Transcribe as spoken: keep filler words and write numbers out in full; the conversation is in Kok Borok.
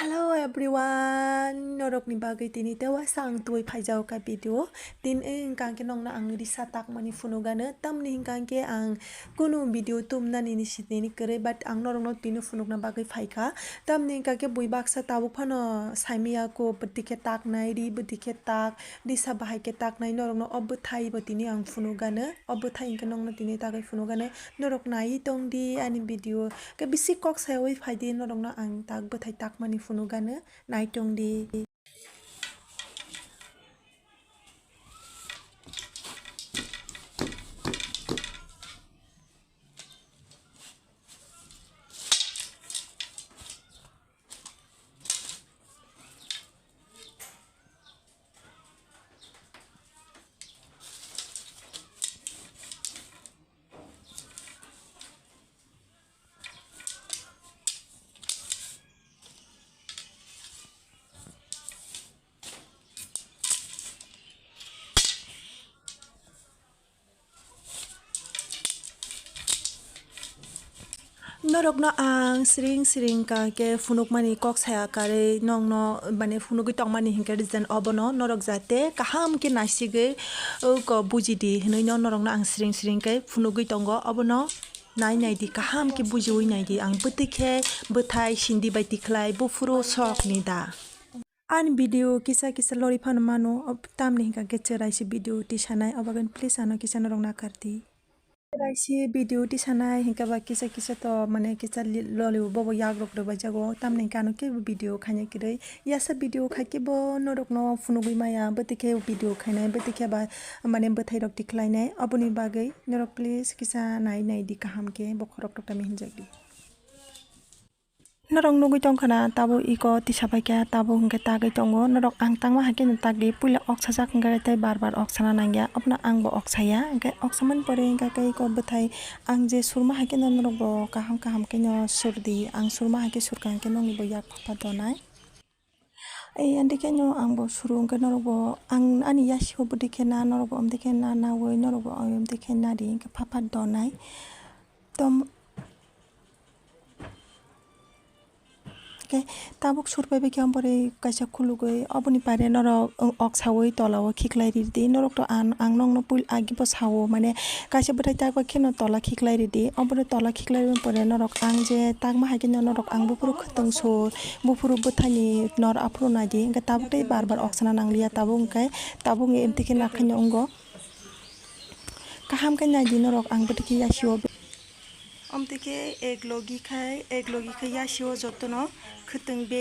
Hello everyone, norokni bagwi tini tewa sa ang twi phaijago ka video. Tin wngkha khe nokno ang risa takmani phunukgano, tamni hwnkha khe ang kunu video tumnani ni sitini kwrwi, but ang norokno tini phunukna bagwi phaikha. Tamni hwnkha khe bui baksa tabuk phano saimaya kho, bwtwi khe taknai, ri bwtwi khe tak, risa bahai khe taknai, norokno o bwthai bo tini ang phunukgano, o bwthai hwnkhe nokno tini tagwi phunukgano. Norok naiwi tongdi ani video. Khe bisi kok sayawi phaidi norokno ang tak bwthai takmani phunukgano, nai tongdi. Norokno ang siring siring ka khe phunukmani kok saya karwi nokno, mane, phunugwi tongmani hinkhe reason obono, norok jate kaham khe naisigwi, uh, ko bujidi hwnwi no norokno ang siring siring khe phunugwi tongo. Obono nai naidi, kaham khe bujiwi naidi, ang bwtwi khe bwthai sindi bai tikhlai buphuru sokni da. Ani video kisa kisa lori phano mano, ob-, tamni hwnkha khe chwraisi video tisanai, obagani please ano kisa norok nakardi. Chwraisi video tisanai hwnkha ba kisa kisa to, mane, kisa li-, loli bobo yagrok rwbai jago, tamni hwnkha ano kebo video khaina kwrwi. Yasa video khai kebo norokno phunugwi maya, bwtwi khe video khainai, bwtwi khe ba, mane, bwthairok tikhlainai, oboni bagwi norok please kisa nai naidi kaham khe, bokhorok rok tamo hinjakdi. Norok nugwi tongkha na, tabuk iko tisa paikha, tabuk hwnkhe tagwi tongo. Norok ang tangma hai kheno takdi, puila ok sajak hwnkhe tei bar bar ok sana nangya, abono ang bo ok saya. Hwnkhe ok samani pore hwnkhe khe iko bwthai ang je surma hai kheno norok bo kaham kaham kheno surdi, ang surma hai khe surkha hwnkhe nokni bo yak phapa donai. Ei, andikhe no ang bo suru hwnkhe norok bo ang ani yasigo bwdikhe na, norok bo amdikhe na, naui norok bo amdikhe nadi hwnkhe phapa donai. Tom-, khe tabuk surpai bai khe ang bwrwi kaisa khulugwi, oboni pare norok, o, ok saui tola o khiklai ridi. Norok to ang, ang nokno pul-, agi bo sao, mane kaisa bwthai tak bai kheno tola khiklai ridi. Obono tola khiklai rwmani pore norok ang je takma hai kheno norok ang buphuru khwtwng sur, buphuru bwthaini nor aphuru naidi. Hwnkhe tabuk tei bar bar ok sana nangliya, tabuk hwnkhe tabuk hwnkhe emtwi khe nakhaino wngo. Kaham khe naidi norok, ang bwtwi khe yasio. Omtwi khe ek logi khai, ek logi khai yasio jotono khwtwng be-